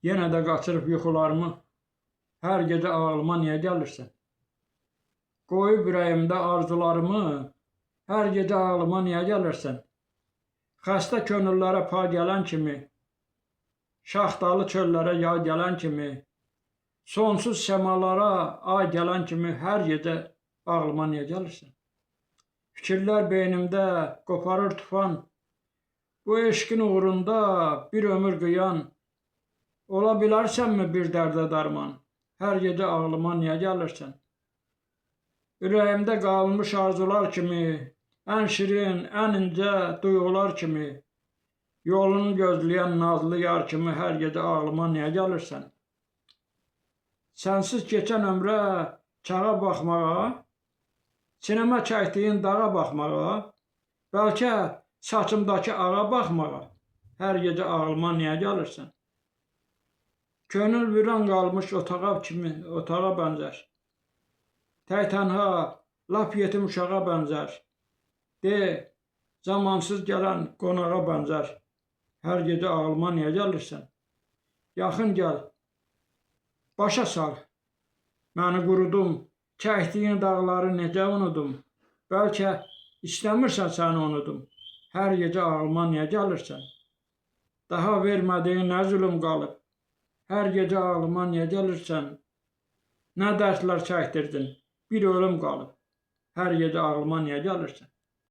Yenə də qaçırıb yuxularımı, hər gecə ağlıma niyə gəlirsən? Qoyub ürəyimdə arzularımı, hər gecə ağlıma niyə gəlirsən? Xəstə könüllərə pa gələn kimi, şaxtalı çöllərə yay gələn kimi, sonsuz səmalara ay gələn kimi hər gecə ağlıma niyə gəlirsən? Fikirlər beynimdə qoparır tufan, bu eşqin uğrunda bir ömür qıyan, ola bilərsənmi bir dərdə dərman? Hər gecə ağlıma niyə gəlirsən? Ürəyimdə qalmış arzular kimi, ən şirin, ən incə duyğular kimi, yolunu gözləyən nazlı yar kimi hər gecə ağlıma niyə gəlirsən? Sənsiz keçən ömrə çağa baxmağa, sinəmə çəkdiyin dağa baxmağa, bəlkə saçımdakı ağa baxmağa, hər gecə ağlıma niyə gəlirsən? Könül viran qalmış otağa kimi, otağa bənzər. Tək tənha, lap yetim uşağa bənzər. De, zamansız gələn qonağa bənzər. Hər gecə ağlıma niyə gəlirsən? Yaxın gəl, başa sal. Məni qurudum, çəkdiyin dağları necə unudum? Bəlkə istəmirsən səni unudum. Hər gecə ağlıma niyə gəlirsən? Daha vermədiyin nə zülüm qalıb? Hər gecə ağlıma niyə gəlirsən? Nə dərdlər çəkdirdin, bir ölüm qalıb. Hər gecə ağlıma niyə gəlirsən?